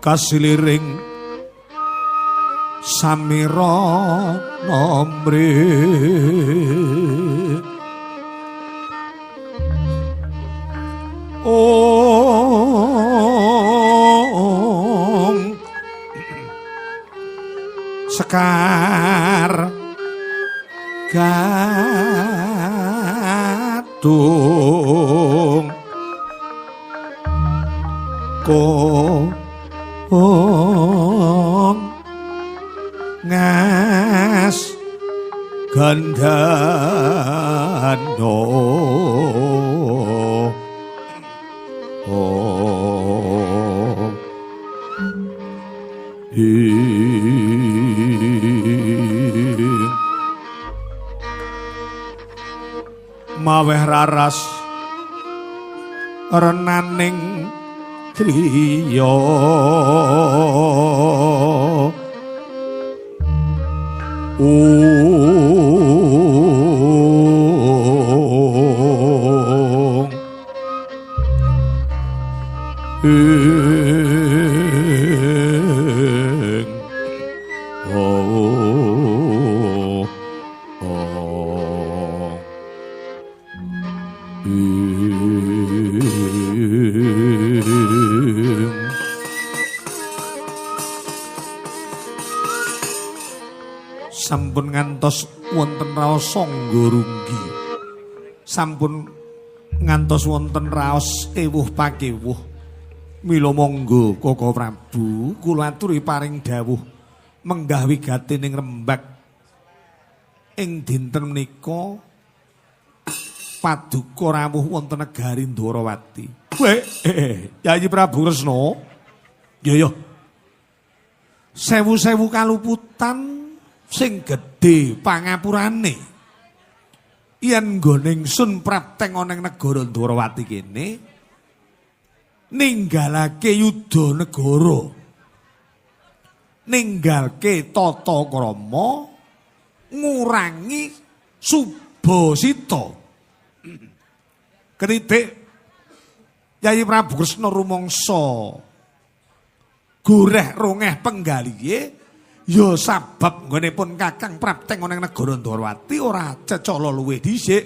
Kasiliring samira nomri Om Sekar Gadung Kong Ngas Gandano Oh Maweh raras renaning griya Ing oh oh ing Sampun ngantos wonten raos sangga runggi. Sampun ngantos wonten raos ewuh pakewuh. Mila monggo Koko Prabu kula aturi paring dawuh menggah wigati ning rembag ing dinten menika paduka rawuh wonten negari Ndorowati. Weh, Yayi Prabu Kresna. Ya ya. Sewu-sewu kaluputan sing gedhe pangapurane. Yen nggone ingsun prapteng ana ing negara Ndorowati kene ninggalake yuda negara. Ninggalke tata krama ngurangi subasita. Ketitik Yayi Prabu Kresna rumangsa goreh rongeh penggalihe ya sabab nggone pun Kakang prapteng ana ing negara Ndorowati ora cecala luwih dhisik.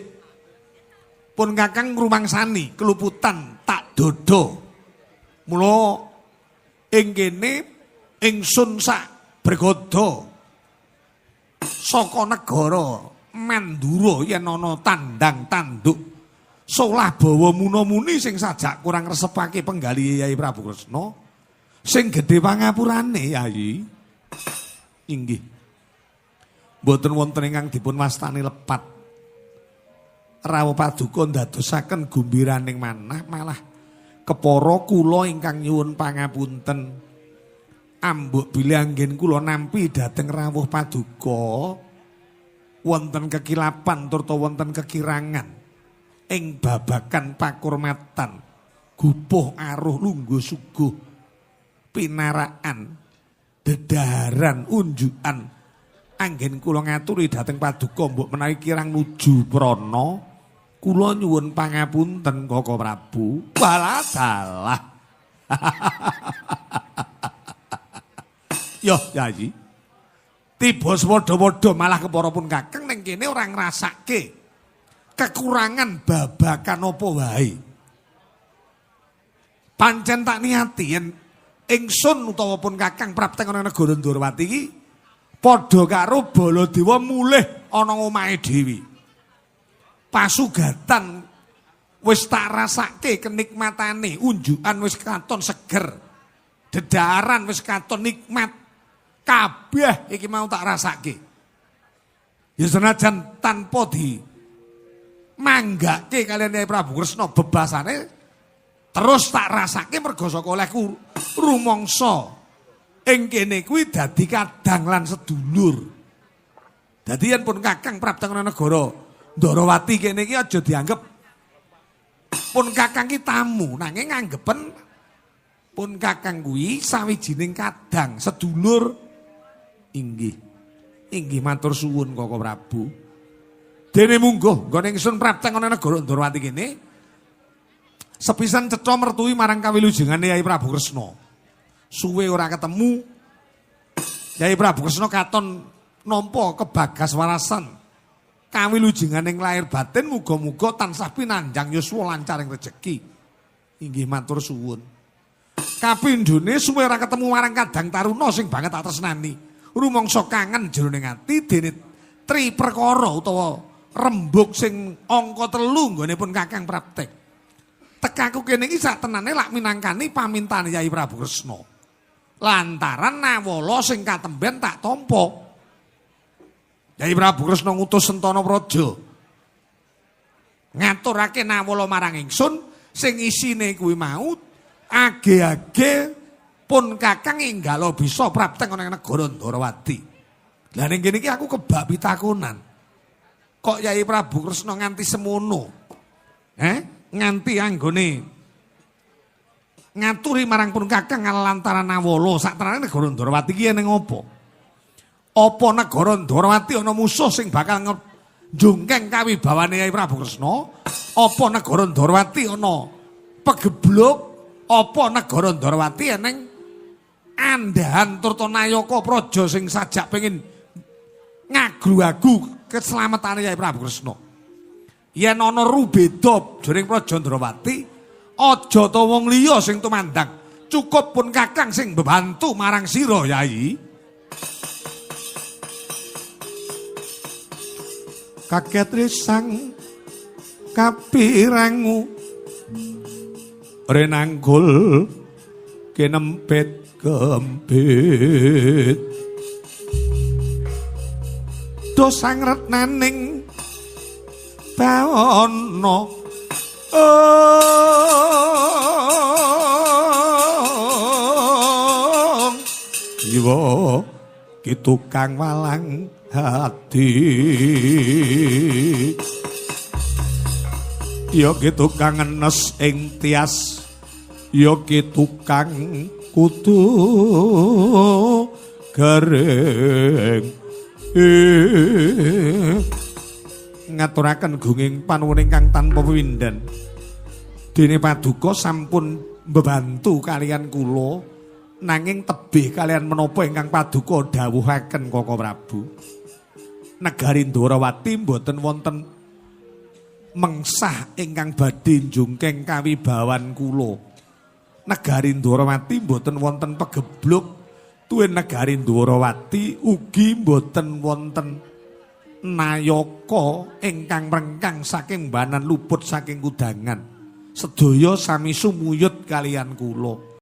Pun Kakang ngrumangsani keluputan tak dodo. Mula ing kene ingsun sak bregodo saka negara Mandura yen ana tandang tanduk solah bawa muna-muni sing sajak kurang resepake penggalihe Yayi Prabu Kresna sing gedhe pangapurane Yayi. Inggih. Mboten wonten ingkang dipun wastani lepat. Rawuh paduka ndadosaken gumbiraning manah malah kepara kula ingkang nyuwun pangapunten. Ambuk bilih anggen kula nampi dhateng rawuh paduka wonten kekilapan turta wonten kekirangan ing babagan pakurmatan gupuh aruh lungguh suguh pinaraan dedaharan unjukan anggen kula ngaturi dhateng paduka mbok menawi kirang nuju prana kula nyuwun pangapunten Koko Prabu. Walah dalah. Yo Yayi, tiba swadha-wadha malah kepara pun Kakang ning kene ora ngrasake kekurangan babakan apa wae. Pancen tak niati yen ingsun utawa pun Kakang prapteng ana negara Ndorowati iki padha karo Baladewa mulih ana omahe dhewe. Pasugatan wis tak rasake kenikmatane, unjukan wis katon seger. Dedaran wis katon nikmat. Kabeh iki mau tak rasake. Ya senajan tanpa di manggake kalian Yayi Prabu Kresna bebasane terus tak rasake mergo saka olehku rumangsa ing kene kuwi dadi kadang lan sedulur. Dadi yen pun Kakang prapteng ana negara Ndorowati kene iki aja dianggep pun Kakang ki tamu, nanging nganggepen pun Kakang kuwi sawijining kadang sedulur. Inggih. Inggih matur suwun Koko Prabu. Dene mungguh nggone ingsun prapteng ana negara Ndorowati kene sepisan cetha mertuwi marang kawilujengane Yayi Prabu Kresna. Suwe ora ketemu. Yai Prabu Kresna katon nampa kebagas warasan. Kawilujenganing lahir batin muga-muga tansah pinanjang yuswa lancaring rejeki. Inggih matur suwun. Kapindhone suwe ora ketemu marang Kadang Taruna sing banget tak tresnani. Rumangsa kangen jroning ati dene tri perkara utawa rembug sing angka 3 nggone pun Kakang praptek. Tekaku kene iki sak tenane lak minangkani pamintane Yai Prabu Kresna. Lantaran nawala sing katemben tak tampa. Yai Prabu Kresna ngutus Sentana Praja ngaturake nawala marang ingsun sing isine kuwi mau age-age pun Kakang enggalo bisa praptek ana ing negara Ndorowati. Lah ning kene iki aku kebak pitakonan. Kok Yai Prabu Kresna nganti semono? Nganti anggone ngaturi marang pun Kakang lantaran nawala sak tenane negara Ndorowati iki ning apa? Apa negara Ndorowati ana musuh sing bakal njungkeng kawibawane Yai Prabu Kresna? Apa negara Ndorowati ana pegebluk? Apa negara Ndorowati eneng andhahan turta nayaka praja sing sajak pengin ngagru-agu keselamatane Yai Prabu Kresna? Yen ana rubeda jroning praja Ndorowati, aja ta wong liya sing tumandang, cukup pun Kakang sing mbebantu marang sira Yai. Kaget risang kapirangu renanggul kinempit gempit dosang retnaning bawana jiwa ki tukang walang hati ya ki tukang enes ing tias ya ki tukang kudu garing. Ngaturaken gunging panuwun ingkang tanpa pepindhan. Dene paduka sampun mbebantu kaliyan kula nanging tebih kaliyan menapa ingkang paduka dawuhaken Koko Prabu. Negari Ndorowati mboten wonten mengsah ingkang badhe njungkeng kawibawan kula. Negari Ndorowati mboten wonten pegebluk tuwin negari Ndorowati ugi mboten wonten nayaka ingkang mrengkang saking banan luput saking kudangan. Sedaya sami sumuyut kaliyan kula.